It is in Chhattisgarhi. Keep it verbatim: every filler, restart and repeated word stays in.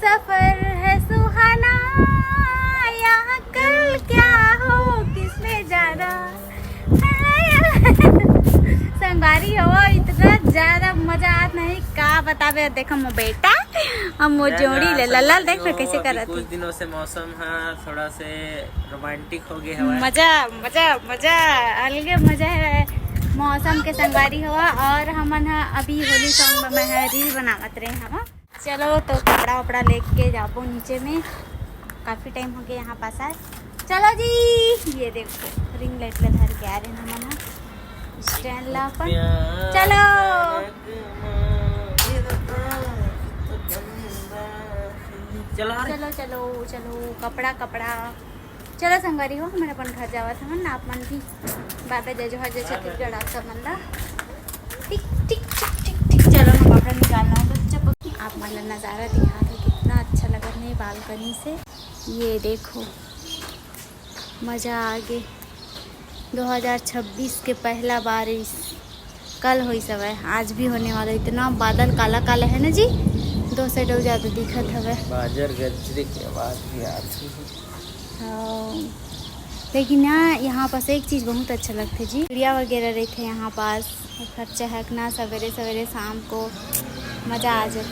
सफर है सुहाना, यहाँ कल क्या हो किसने जाना। संगवारी हो, इतना ज्यादा मजा आत नहीं, का बताबे। देखो मो बेटा, हम वो जोड़ी ले लल्ला, देख ना कैसे करत कुछ दिनों से मौसम है थोड़ा से रोमांटिक हो गया है। मजा, मजा, मजा, अलगे मजा है मौसम के संगवारी हो। और हमन ह अभी होली सॉन्ग में मैं रील बनावत रहे हम। चलो तो कपड़ा वपड़ा लेके जाबो नीचे में, काफी टाइम हो गया यहाँ पास आए। चलो जी, ये देखो रिंग लाइट ला धर के आ रहे हैं हमन ह स्टैंड ला अपन। चलो चलो चलो चलो, कपड़ा कपड़ा। चलो संगवारी हो, हमन अपन घर जावत हमन, आप मन भी बाय बाय, जय जोहार, जय छत्तीसगढ़ आप सब मन ला। ठीक ठीक ठीक ठीक ठीक। चलो मैं कपड़ा निकालना हूँ बच्चा। आप मन ला नजारा दिखा था, कितना अच्छा लगत नहीं बालकनी से। ये देखो मजा आ गे। दो हज़ार छब्बीस के पहला बारिश कल होइस हवय, आज भी होने वाला। इतना बादल काला काला है ना जी, दो से डो ज्यादा दिखत हवय। बाजर गजरे के आवाज भी आती है। हाँ, लेकिन ना यहाँ पास एक चीज बहुत अच्छा लगथे जी, चिड़िया वगैरह रहथे यहाँ पास, ओकर चहकना सवेरे सवेरे शाम को मजा आ जाथे।